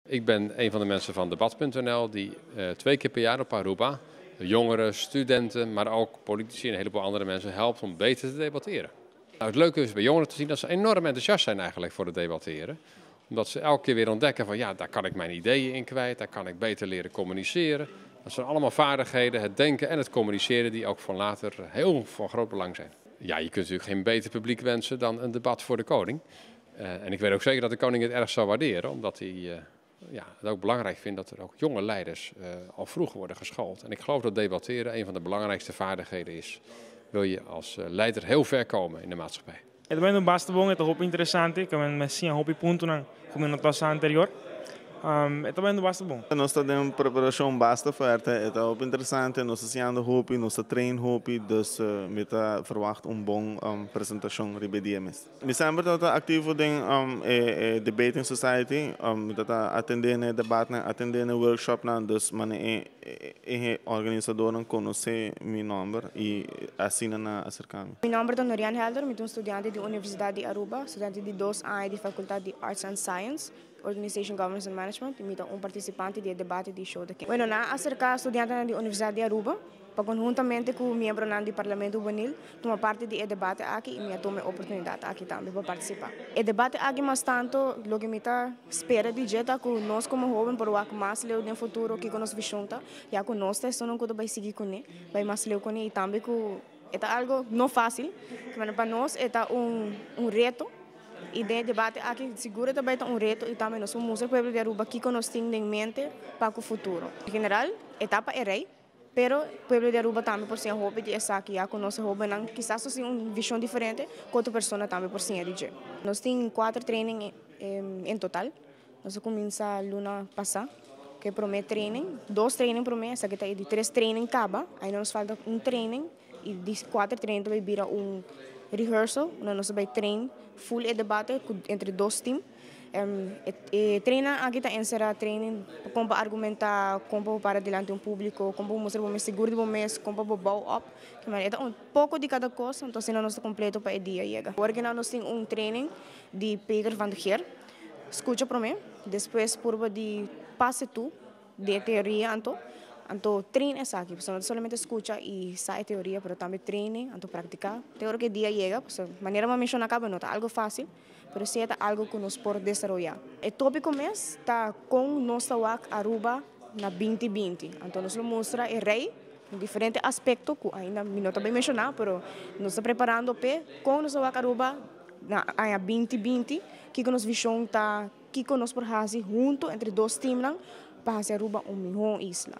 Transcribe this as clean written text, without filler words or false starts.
Ik ben een van de mensen van debat.nl die twee keer per jaar op Aruba jongeren, studenten, maar ook politici en een heleboel andere mensen helpt om beter te debatteren. Nou, het leuke is bij jongeren te zien dat ze enorm enthousiast zijn eigenlijk voor het debatteren. Omdat ze elke keer weer ontdekken van ja, daar kan ik mijn ideeën in kwijt, daar kan ik beter leren communiceren. Dat zijn allemaal vaardigheden, het denken en het communiceren, die ook van later heel van groot belang zijn. Ja, je kunt natuurlijk geen beter publiek wensen dan een debat voor de koning. En ik weet ook zeker dat de koning het erg zou waarderen, omdat hij ja, het ook belangrijk vindt dat er ook jonge leiders al vroeg worden geschoold. En ik geloof dat debatteren een van de belangrijkste vaardigheden is. Wil je als leider heel ver komen in de maatschappij. E ta bayendo basta bon, e ta hopi interesante, cu mi a siña hopi puntonan cu mi no tabata anterior. E ta bayendo basta bon. Nos ta den preparacion basta fuerte, ta hopi interesante, nos ta siñando hopi, nos ta train hopi, dus mi ta verwacht un bon presentacion riba dia mes. Mi semper ta activo den e debating society, mi ta atende na debate, atende na workshop nan, dus mane e organisadornan conoce mi nomber y asina nan a acerca mi. Mi nomber ta Norian Helder, mi ta un studiante di Universidad di Aruba, studiante di 2 aña di Facultad di Arts and Science, Organization Governance and Management, y mi ta un participante di debate di Show the King. Bueno, nan a acerca studiante di Universidad di Aruba pa conhuntamente cu miembro di Parlamento Hubenil tuma parti di e debate aki y mi a tuma e oportunidad aki tambe pa participa. E debate aki mas tanto, loke mi ta spera di dje ta cu nos como hoben por wak mas leu den futuro cu nos vision ta, ya cu nos ta no cu bay sigui cune, bay mas leu cune y tambe cu ta algo no facil, pa nos ta un reto y e debate aki sigur tambe ta un reto y tambe nos mustra pueblo di Aruba kico nos tin den mente pa e futuro. En general, e ta pa e rey, pero pueblo di Aruba tambe por siña hopi di esaki, ya cu nos hoben kisas tin un vision diferente cu otro persona tambe por siña di dje. Nos tin cuater training en total. Nos a cuminsa luna pasa, cu e prome training, dos training prome, esaki ta di tres training caba, ey nos falta un training y di cuater training tambe bira un rehearsal, unda nos bay train full e debate entre dos team. E training aki ta encera training con pa argumenta, con pa para dilanti un publico, con pa mustra bo sigur di bo mes, con pa bouw op. Ta un poco di cada cos, anto asina nos ta completo pa e dia yega. Awor nos tin un training di Peter van der Geer. Scucha prome, despues purba di pasa tur di teoria anto train esaki, no solamente scucha y sa teoria, pero tambe training, anto practica. Te ora cu e dia yega, manera mi a menciona caba, no ta algo facil, pero si ta algo cu nos por desaroya. E topico mes ta con nos ta wak Aruba na 2020. Anto nos ta mustra e rey diferente aspecto cu ainda mi no ta bay menciona, pero nos ta preparando pa con nos ta wak Aruba na aña 2020, kico nos vision ta, kico nos por haci hunto entre dos team pa haci Aruba un miho isla.